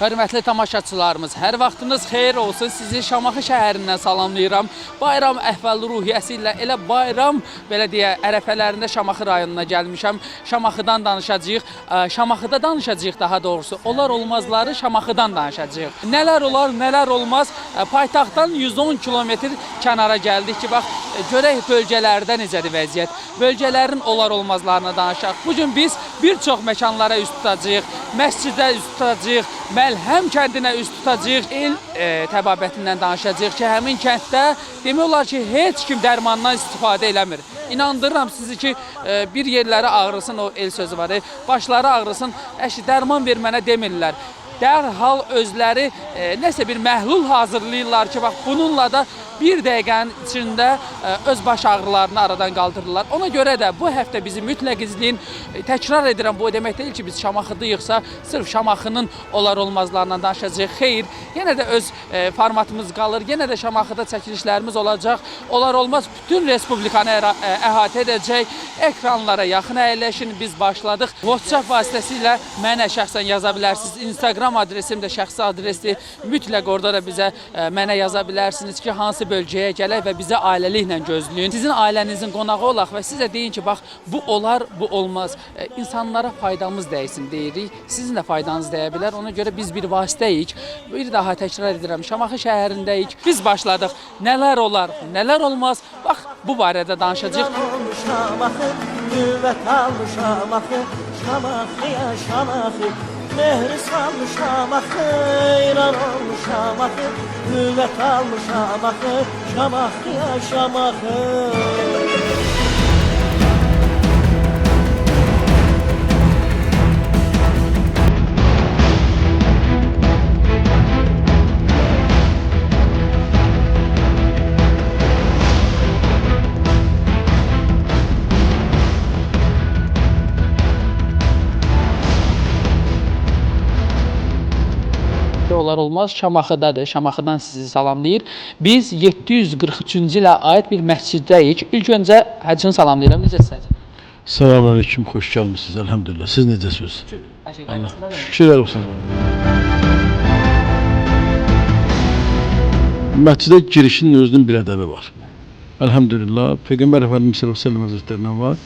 Hörmətli tamaşaçılarımız, hər vaxtınız xeyir olsun. Sizi Şamaxı şəhərindən salamlayıram. Bayram əhval-ruhiyyəsi ilə elə bayram belə deyə ərəfələrində Şamaxı rayonuna gəlmişəm. Şamaxıdan danışacağıq. Şamaxıda danışacağıq daha doğrusu. Olar olmazları Şamaxıdan danışacağıq. Nələr olar, nələr olmaz. Paytaxtdan 110 kilometr kənara gəldik ki, bax görək bölgələrdə necədir vəziyyət. Bölgələrin olar olmazlarını danışaq. Bu gün biz bir çox məkanlara üz tutacağıq. Məscidə üz tutacağıq, Məlhəm kəndinə üz tutacağıq. El təbabətindən danışacağıq ki, həmin kənddə demək olar ki, heç kim dərmandan istifadə eləmir. İnandırıram sizi ki, bir yerləri ağrısın, o el sözü var. Başları ağrısın, əşi dərman ver mənə demirlər. Dərhal özləri nəsə bir məhlul hazırlayırlar ki, bax bununla da bir dəqiqənin içində öz baş ağrılarını aradan qaldırırlar. Ona görə də bu həftə bizi mütləq izləyin. Təkrar edirəm, bu demək deyil ki, biz Şamaxıdayıqsa, sırf Şamaxının olar olmazlarından danışacağıq. Xeyr, yenə də öz formatımız qalır. Yenə də Şamaxıda çəkilişlərimiz olacaq. Olar olmaz bütün respublikanı əhatə edəcək. Ekranlara yaxın əyləşin. Biz başladıq. WhatsApp vasitəsilə mənə şəxsən yaza bilərsiniz. Instagram adresim də şəxsi adresdir. Mütləq orada da bizə mənə yaza bilərsiniz ki, hansı bölgəyə gələk və bizə ailəliklə gözləyin. Sizin ailənizin qonağı olaq və sizə deyin ki, bax bu olar, bu olmaz. İnsanlara faydamız dəysin deyirik. Sizin də faydanız dəyə bilər. Ona görə biz bir vasitəyik. Bir daha təkrar edirəm, Şamaxı şəhərindəyik. Biz başladıq. Nələr olar, nələr olmaz? Bax bu barədə danışacağıq. Olmuşam axı, qüvvət almışam axı, Şamaxıya Şamaxı, mehri salmışam axı, İran olmuşam axı, qüvvət almışam axı, Şamaxıya Şamaxı. Olar olmaz Şamaxıdadır. Şamaxıdan sizi salamlayır. Biz 743-cü ilə aid bir məsciddəyik. İlk öncə Hacını salamlayıram. Necəsiniz? Selamünaleyküm, xoş gəlmisiniz. Elhamdülillah. Siz necəsiniz? Allah. Şükürlər olsun. Məscidə girişin özünün bir ədəbi var. Elhamdülillah, Peyğəmbər Efendimiz sallallahu əleyhi və səlləm həzrətlərindən var.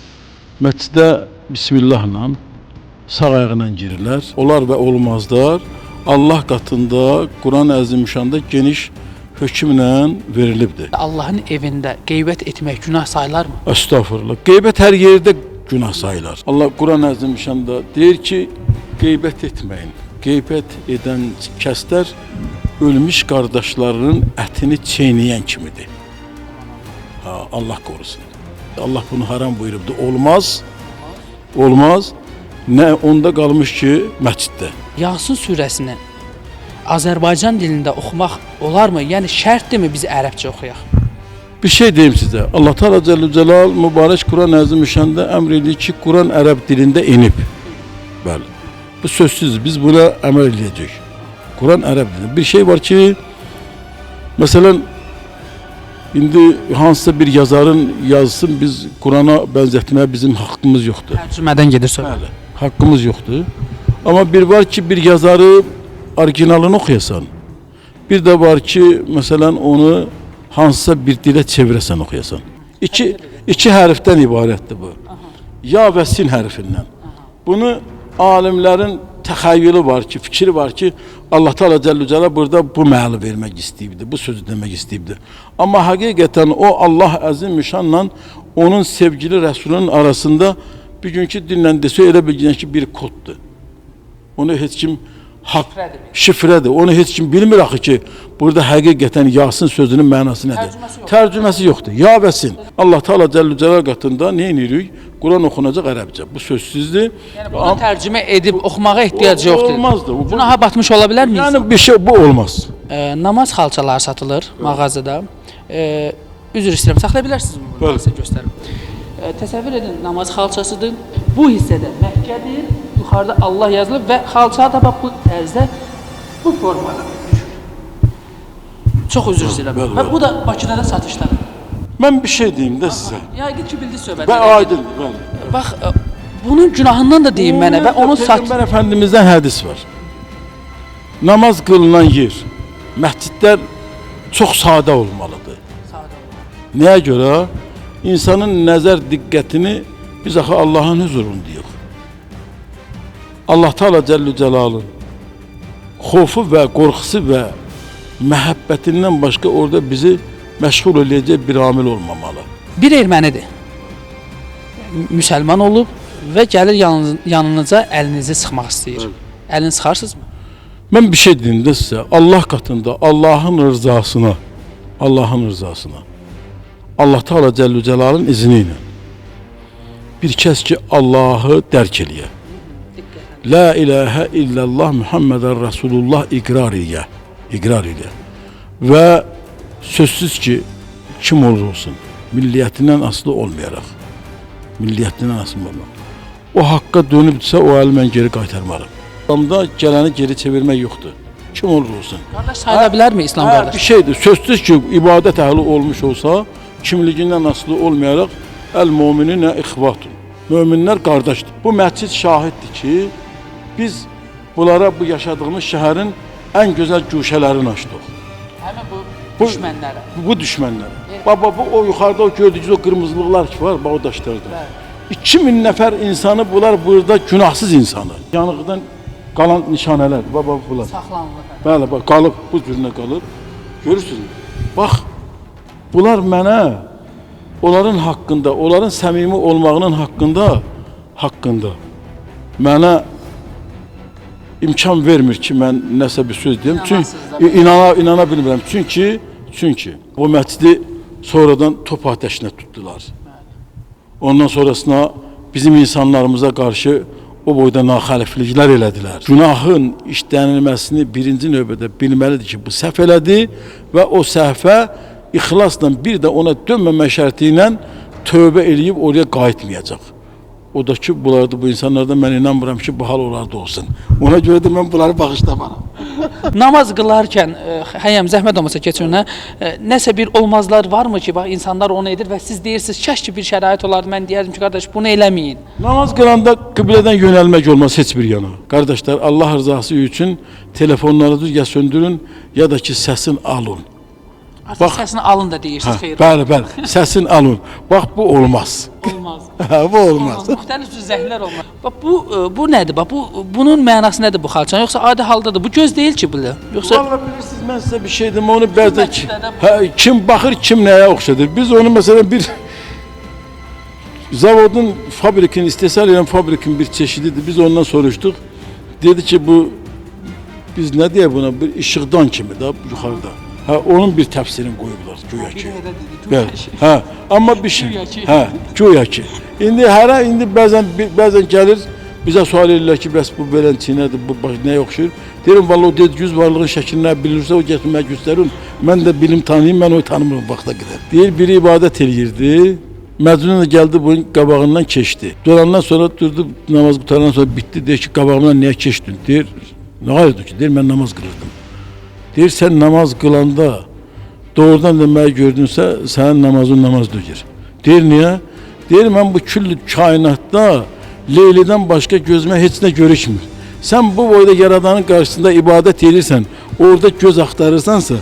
Məscidə bismillahla sağ ayağıyla girirlər. Olar və olmazlar Allah qatında Quran-ı Əzimüşşanda geniş hökmlə verilibdir. Allahın evində qeybət etmək günah sayılarmı? Estağfurullah. Qeybət hər yerdə günah sayılar. Allah Quran-ı Əzimüşşanda deyir ki, qeybət etməyin. Qeybət edən kəslər ölmüş qardaşlarının ətini çeynəyən kimidir. Ha, Allah korusun. Allah bunu haram buyurubdu. Olmaz. Olmaz. Nə onda qalmış ki, məsciddə. Yasin surəsini Azərbaycan dilində oxumaq olarmı? Yəni şərtdirmi biz ərəbcə oxuyaq? Bir şey deyim sizə. Allah Teala Cəllü Cəlal mübarək Quran-ı Əzimüşşanda əmr edir ki, Quran ərəb dilində inib. Bəli. Bu sözsüz biz buna əməl eləyəcək. Quran ərəb dilində. Bir şey var ki, məsələn indi hansısa bir yazarın yazısını biz Qurana bənzətməyə bizim haqqımız yoxdur. Tərcümədən gedir söhbət. Bəli, haqqımız yoxdur. Amma bir var ki, bir yazarı orijinalını oxuyasan. Bir də var ki, məsələn onu hansısa bir dilə çevirəsən oxuyasan. İki hərfdən ibarətdir bu. Ya və sin hərfindən. Bunu alimlərin təxəyyülü var ki, fikri var ki, Allah Teala Cəllü Cəlal burada bu məli vermək istəyibdi, bu sözü demək istəyibdi. Amma həqiqətən o Allah Əzimüşşanla onun sevgili Rəsulunun arasında bugünkü dillə desə elə bilginən ki, bir koddur. Onu heç kim Şifrədir. Şifrədir. Onu heç kim bilmir axı ki, burada həqiqətən Yasin sözünün mənası nədir? Tərcüməsi yoxdur. Tərcüməsi yoxdur. Ya və sin. Allah Teala Cəllü Cəlal qatında nə edirik? Quran oxunacaq ərəbcə. Bu sözsüzdür. Yəni bunu tərcümə edib oxumağa ehtiyac yoxdur. Olmazdı. Bu, Günaha batmış ola bilərmi insan? yəni bir şey bu olmaz. Namaz xalçaları satılır mağazada. Üzr istəyirəm, saxlaya bilərsinizmi bunu? Bəli. Sizə göstərim. Təsəvvür edin, namaz xalçasıdır. Bu hissədə Məkkədir, yuxarıda Allah yazılıb və xalça da bax bu tərzdə bu formada düşür. Çox üzr istəyirəm. Bəli, Və bəli. bu da Bakıda da satışdadır. Mən bir şey deyim də sizə. Yəqin ki, bildiniz söhbəti. Və aydındır, bəli. Bax, bunun günahından da deyin mənə və onu sat. Peyğəmbər Əfəndimizdən hədis var. Namaz qılınan yer, məscidlər çox sadə olmalıdır. Sadə olmalı. Nəyə görə? İnsanın nəzər diqqətini biz axı Allahın huzurundayıq. Allah Teala Cəllü Cəlalın xofu və qorxusu və məhəbbətindən başqa orada bizi məşğul eləyəcək bir amil olmamalı. Bir ermənidir. Müsəlman olub və gəlir yanınıza əlinizi sıxmaq istəyir. Əlini sıxarsınızmı? Mən bir şey deyim də sizə, Allah qatında Allahın rızasına, Allahın rızasına, Allah Teala Cəllü Cəlalın izni ilə bir kəs ki Allahı dərk eləyə, La ilahə illallah Muhammedən Rasulullah iqrar eləyə, iqrar eləyə və sözsüz ki kim olur olsun, milliyyətindən asılı olmayaraq, milliyyətindən asılı olmayaraq, o haqqa dönübdürsə o əli mən geri qaytarmaram. İslamda gələni geri çevirmək yoxdur. Kim olur olsun. Qardaş sayıla bilərmi İslam Hə, qardaş? bir şeydir. Sözsüz ki, ibadət əhli olmuş olsa, kimliyindən asılı olmayaraq əl-möminə ixvatun. Möminlər qardaşdır. Bu məscid şahiddir ki, biz bunlara bu yaşadığımız şəhərin ən gözəl guşələrini açdıq. Həmin bu Bu- düşmənlərə. Bu düşmənlərə. Baba bu o yuxarıda o gördüyünüz o qırmızılıqlar ki var, bax o daşlarda. 2000 nəfər insanı bunlar burada günahsız insanı. Yanıqdan qalan nişanələr, baba bunlar. Saxlanılır. Bəli, bax qalıb bu cürünə qalıb. Görürsünüz? Bax, bunlar mənə onların haqqında, onların səmimi olmağının haqqında mənə imkan vermir ki, mən nəsə bir söz deyim. Çünki İnanasınız da. inana bilmirəm. Çünki bu məscidi sonradan top atəşinə tutdular. Ondan sonrasına bizim insanlarımıza qarşı o boyda naxəlifliklər elədilər. Günahın işlənilməsini birinci növbədə bilməlidir ki, bu səhv elədi və o səhvə ixlasla bir də ona dönməmə şərti ilə tövbə eləyib oraya qayıtmayacaq. O da ki, bunlarda, bu insanlardan mən inanmıram ki, bu hal onlarda olsun. Ona görə də mən bunları bağışlamaram. Namaz qılarkən, həyəm zəhmət olmasa keç önə, nəsə bir olmazlar varmı ki, bax insanlar onu edir və siz deyirsiniz, kaş ki bir şərait olardı, mən deyərdim ki, qardaş bunu eləməyin. Namaz qılanda qiblədən yönəlmək olmaz heç bir yana. Qardaşlar, Allah rızası üçün telefonlarınızı ya söndürün, ya da ki səsin alın. Artıq bax, səsini alın da deyirsiniz, xeyir. Bəli, bəli, səsin alın. Bax bu olmaz. Olmaz. Bu olmaz. Müxtəlif cür zəhlər olmaz. Bax bu bu nədir? Bax bu bunun mənası nədir bu xalçanın? Yoxsa adi haldadır? Bu göz deyil ki bu. Yoxsa Vallahi bilirsiniz, mən sizə bir şey deyim, onu bəzən ki, məsələdə hə, kim baxır, kim nəyə oxşadır. Biz onu məsələn bir zavodun, fabrikin, istehsal edən fabrikin bir çeşididir. Biz ondan soruşduq. Dedi ki, bu biz nə deyə buna bir işıqdan kimi da yuxarıda. Hə, onun bir təfsirini qoyublar güya ki. Bəli. Hə, amma bir şey. Güya ki. Hə, güya ki. İndi hərə indi bəzən gəlir bizə sual edirlər ki, bəs bu belə nədir, bu baş nəyə oxşayır? Deyirəm vallah o dedi yüz varlığın şəklini nə bilirsə o gətirməyə mənə göstərin. Mən də bilim tanıyım, mən onu tanımıram vaxta qədər. Deyir biri ibadət eləyirdi. Məcnun da gəldi bunun qabağından keçdi. Durandan sonra durdu, namaz qurtarandan sonra bitdi. Deyir ki, qabağımdan niyə keçdin? Deyir, nə ayırdı ki? Deyir, mən namaz qılırdım. Deyir, sən namaz qılanda doğrudan da məni gördünsə, sənin namazın namaz deyil. Deyir, niyə? Deyir, mən bu küllü kainatda Leylidən başqa gözümə heç nə görükmür. Sən bu boyda yaradanın qarşısında ibadət edirsən, orada göz axtarırsansa,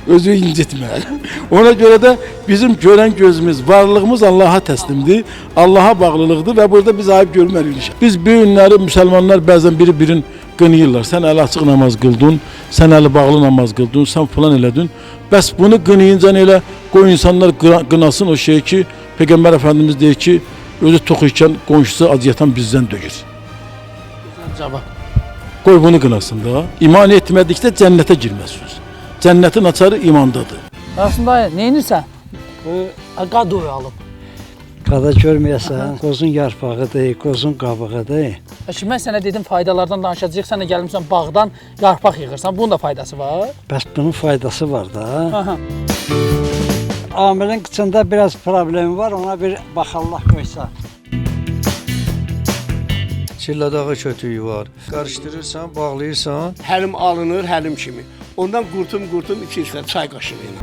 özünü incitmə. Ona görə də bizim görən gözümüz, varlığımız Allaha təslimdir, Allaha bağlılıqdır və burada biz ayıb görməliyik. Biz bu günləri müsəlmanlar bəzən biri-birin qınayırlar. Sən əli açıq namaz qıldın, sən əli bağlı namaz qıldın, sən filan elədin. Bəs bunu qınayınca elə qoy insanlar qınasın o şeyi ki, Peyğəmbər Əfəndimiz deyir ki, özü tox ikən qonşusu ac yatan bizdən döyür. Cavab. Qoy bunu qınasın da. İman etmədikdə cənnətə girməzsiniz. Cənnətin açarı imandadır. Rasim dayı, nə edirsən? Qadoyu alıb. Qada görməyəsən, qozun yarpağıdır, qozun qabığıdır. Şimdi mən sənə dedim faydalardan danışacağıq, sən də gəlmisən bağdan yarpaq yığırsan. Bunun da faydası var. Bəs bunun faydası var da. Aha. Amilin qıçında biraz problemi var, ona bir baxallah qoysa. Çillədağı kötüyü var. Qarışdırırsan, bağlayırsan. Həlim alınır həlim kimi. Ondan qurtum-qurtum içirsən çay qaşığı ilə.